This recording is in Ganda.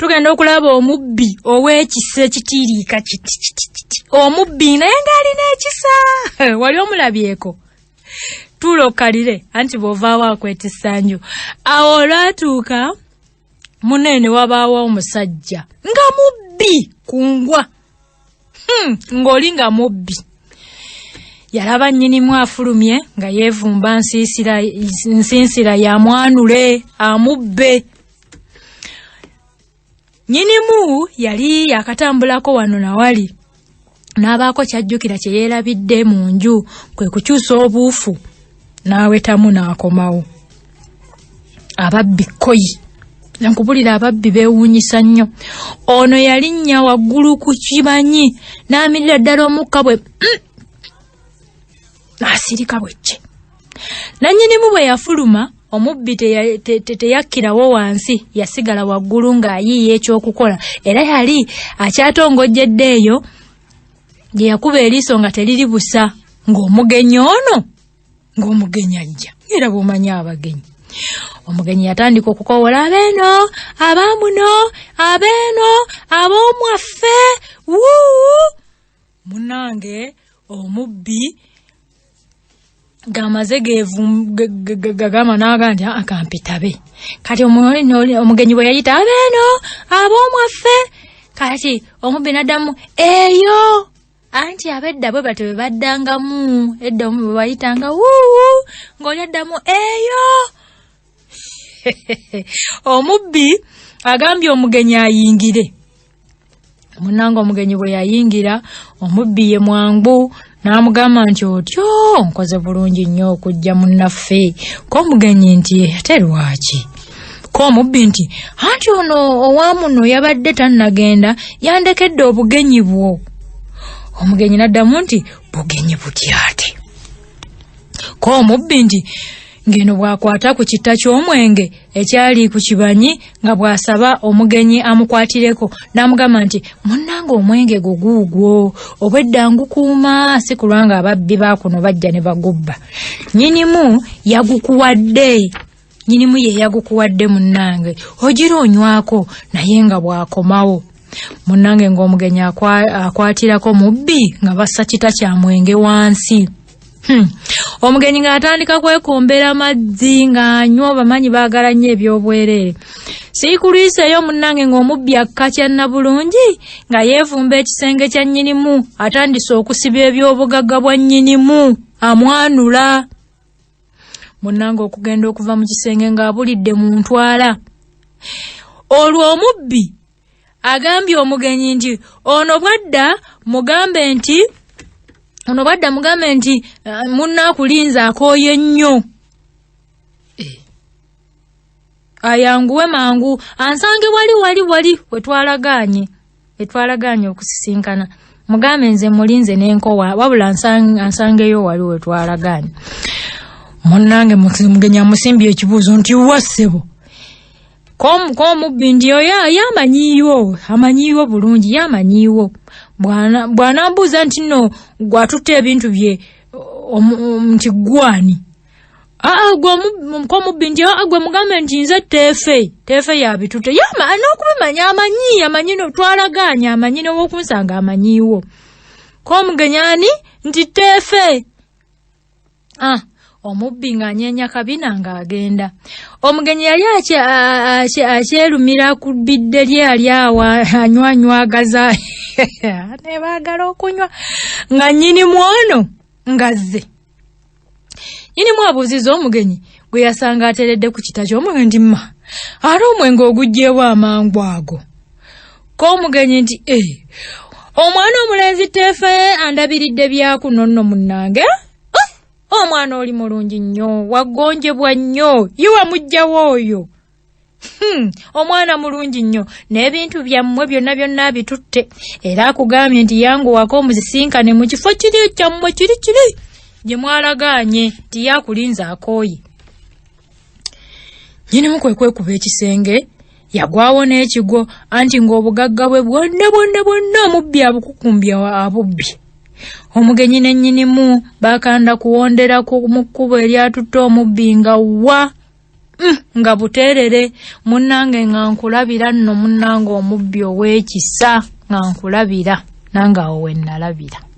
Tugenda okulaba omubbi ow'ekisa ekitiiriika kiti kiti kiti, omubbi naye ng'alina ekisa. Wali omulabyeko? Tuula okkalire, anti bw'ovaawo akwetissa nnyo. Awo olwatuuka munene wabaawo omusajja nga mubbi kungwa, ng'oli nga mubbi. Yalaba nnyinimu afulumye nga yeevumba nsiisira yamwanule amubbe. Nnyinimu yali yakatambulako wano nawali, n'abaako kyajjukira kye yeerabidde mu nju, kwe kukyusa obuufu n'awetamu n'akomawo. Ababbi kkoyi, nkubulira, ababbi beewuunyisa nnyo. Ono yalinnya waggulu ku kibanyi n'amirira ddala omukka bwe n'asirika bwecce. Nannyinimu bwe yafuluma, omubbi teyakkirawo wansi, yasigala waggulu ng'ayiiya ekyokukola. Era yali akyatongojjedde eyo gye yakuba eriiso nga teriri busa, ng'omugenyi ono, ng'omugenyi ajja. Era bw'omanyi abagenyi, omugenyi yatandika okukowoola, "Abeeno, abaamuno, abeeno, ab'omwaffe, wuu!" Munnange, omubbi ng'amaze gagamba n'aga nti, "Aa, kampitabe." Kati omugenyi bwe yayita, "Abeeno, ab'omwaffe," kati omubbi n'addamu, "Eyo." Anti abedda bwe batyo bwe baddangamu edda. Omubbi bwe bayitanga, "Wuuwu," ng'oli addamu, "Eyo." Omubbi agambye omugenyi ayingire. Munnange, omugenyi bwe yayingira, omubbi ye mwangu n'amugamba nti, "Otyo, nkoze bulungi nnyo okujja, munnaffe." Ko omugenyi nti, "Ate lwaki?" Ko omubbi nti, "Anti ono owamuno yabadde tannagenda, yandekedde obugenyi bwo." Omugenyi n'addamu nti, "Bugenyi butyate?" Ko omubbi nti, ng'eno bw'akwata ku kitta ky'omwenge ekyali ku kibanyi nga bw'asaba omugenyi amukwatireko, n'amugamba nti, "Munnange, omwenge gwo guugwo, obwedda ngukuuma si kulwanga ababbi baakuno bajja ne bagubba. Nnyinimu yagukuwadde, nnyinimu ye yagukuwadde, munnange, ogira onywako naye nga bw'akomawo." Munnange, ng'omugenyi akwatirako mubbi nga bassa kita kya mwenge wansi. Omugenyi ng'atandika kwekombera mazzi ng'anywa. Bamanyi baagala nnyo ebyobwereere. Siikulwiseeyo munnange, ng'omubbi akka kyanna bulungi nga yeevumba ekisenge kya nnyinimu, atandise okusiba eby'obugagga bwa nnyinimu, amwanula. Munnange, okugenda okuva mu kisenge ng'abulidde mu ntwala. Olwo omubbi agambye omugenyi nti, "Ono bwadda mugambe nti, ono bwadda mugambe nti munnaakulinza akooye nnyo, ayanguwe mangu ansange wali wali wali wetwalagaanye okusisinkana. Mugambe nze mulinze n'enkowa, wabula ansangeyo wali wetwalagaanye." Munnange, mugenyi amusimbye ekibuuzo nti, "Wa, ssebo?" Komubbi nti, "Oyo ye amanyiiwo, amanyiiwo bulungi, ye amanyiiwo. Bw'anambuuza nti nno gwatutte ebintu bye, nti gwani?" Aa, gwe komubbi nti, "Aa, gwe mugambe nti nze Teefe, Teefe yabitutte. N'okubimanya amanyi, amanyi, twalagaanye, amanyi n'owokunsanga amanyiiwo." Komugenyi ani nti, "Teefe." Ah, omubbi ng'anyeenya kabina ng'agenda. Omugenyi yali akyerumira ku bidde lye, ali awo anywanywagaza ne baagala okunywa, nga nnyinimu ono ng'azze. Nnyinimu abuuziza omugenyi gwe yasanga ateredde ku kita ky'omwenge nti, "Ma, ate omwenge oguggyewo amangu ago?" Ko omugenyi nti, "E, omwana omulenzi Teefe andabiridde byakuno nno. Munnange, omwana oli mulungi nnyo, wagonjebwa nnyo, ye wamuggyawo oyo? Omwana mulungi nnyo, n'ebintu byammwe byonna byonna abitutte, era akugambye nti yanguwako omuzisinkane mu kifo kiri kyammwe kiri kiri gye mwalagaanye, nti yakulinza akooye." Nnyinimu kwe kwekuba ekisenge, yagwawo n'ekigwo, anti ng'obugagga bwe bwonna bwonna bwonna omubbi abukukumbye, abubbi. Omugenyi ne nnyinimu bakanda kuwondera mu kkubo eryatutte omubbi nga wa. Nga buteerere munnange, nga nkulabira nno munnange, omubbi ow'ekisa, nga nkulabira nange awo we nnalabira.